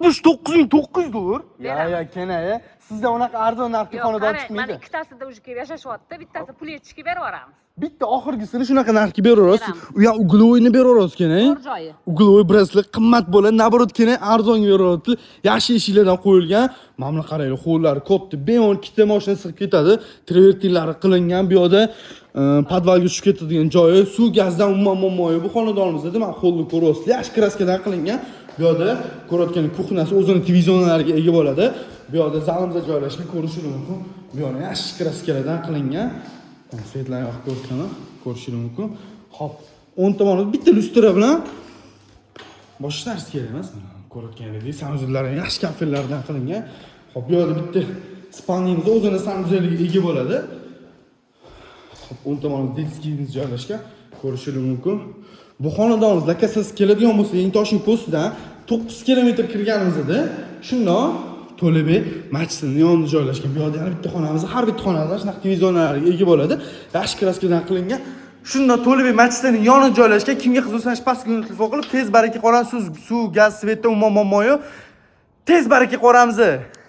69 900 dollar. Ya. Beramiz. Ya, keyin sizda unaqa arzon narxga Yo'q, xonadon qarang, mana chiqmaydi. Ikkitasida уже kelib yashashyapti, bittasi pul yetishga berib yuboramiz. Bitta oxirgisini shunaqa narxga beraverasiz. Beramiz. U ham угловой ni beraverasiz, keyin. Zo'r joyi. Угловой бреслет qimmat bo'ladi, наоборот, keyin arzonga beryapti. Yaxshi eshiklardan qo'yilgan. Mana buni qaranglar, hollari katta, bemalol ikkita mashina sig'ib ketadi. Travertinlari qilingan. Bu yoqda подвал ga tushib ketadigan joyi, suv, gazdan umuman muammo yo'q bu xonadonimizda. Mana, holni ko'ryapsizlar, yaxshi краска dan qilingan. Bu yoqda ko'rayotgan кухня si o'zini televizorlariga ega bo'ladi. Bu yoqda zalimizda joylashgan, ko'rishingiz mumkin. Bu yoqda yaxshi краска lardan qilingan. Свет larni yoqib ko'rsataman, ko'rishingiz mumkin. Xo'p, o'ng tomonida bitta lyustra bilan boshqa narsa kerak emas. Mana, ko'rayotganingizdek, санузел lari yaxshi kafellardan qilingan. Xo'p, bu yoqda bitta спальня miz o'zini санузел iga ega bo'ladi. Xo'p, o'ng tomonida детский imiz joylashgan, ko'rishingiz mumkin. Bu xonadonimiz lokatsiyasi keladigan bo'lsa, Yangi Toshkent ko'sidan 9 kilometr kirganimizda, shundoq To'labek masjidining yonida joylashgan. Bu yoqda yana bitta xonamiz, har bitta xonamizda shunaqa televizorlarga ega bo'ladi. Yaxshi краска dan qilingan. Shundoq To'labek masjidining yonida joylashgan. Kimga qiziq bo'lsa, pastga telefon qilib, tez baraka qilamiz. Suv, gaz, свет da umuman muammo yo'q. Tez baraka qilamiz.